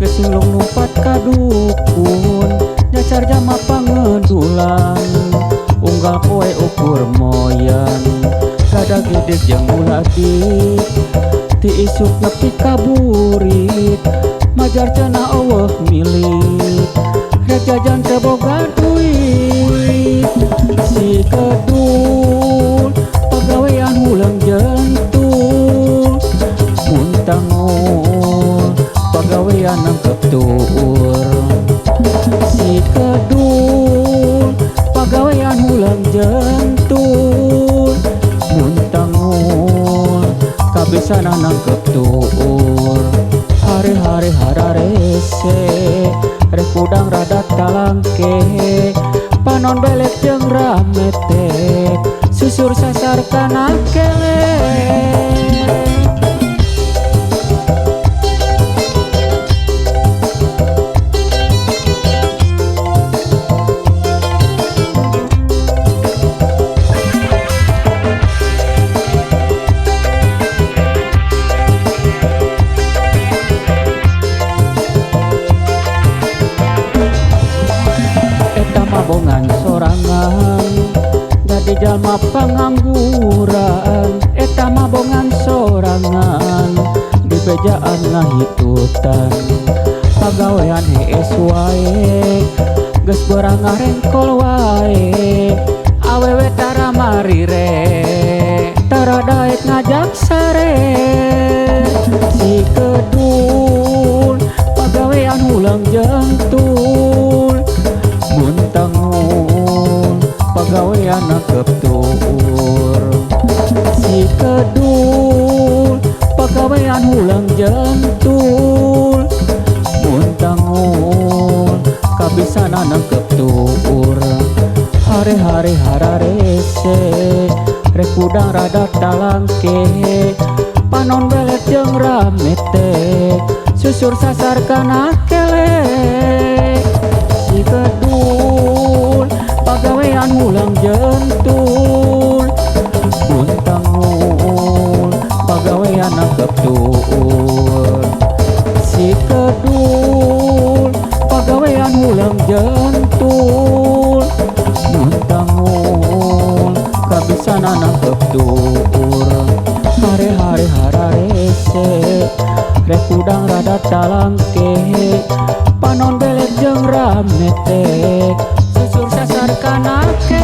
Geus singlung numpat ka dukun nyacar jama pangedulan unggal poe ukur moyan kada gede jeung uladik ti isuk nepi ka burit majar cenah eueuh milik rek jajan teu boga duit. Si kedul pagawean huleung jentul mun tangul pagawean nangkep tuur. Si kedul pagawean huleung jentul mun tangul kabisana nangkep tuur. Hare-hare hararese rek kudang rada talangke panon belek jeung rametek susur sasar kana kelek. Bongan sorangan dadi jalma pangangguran eta mah bongan sorangan di bejaan ngahitutan pagawean hees wae geus beurang ngarengkol wae awewe tara marire tara daek ngajak sare. Si kedul pagawean huleung jentul mun tangul pagawean nangkep tuur. Si kedul pagawean huleung jentul mun tangul kabisana nangkep tuur. Hare-hare hararese rek kudang rada talangke panon belek jeung rametek susur sasar kana kelek. Si kedul pagawean huleung jentul mun tangul pagawean nangkep tuur. Si kedul pagawean huleung jentul mun tangul kabisana nangkep tuur. Hare-hare hararese rek kudang rada talangke panon belek jeung rametek susur sasar kana kelek.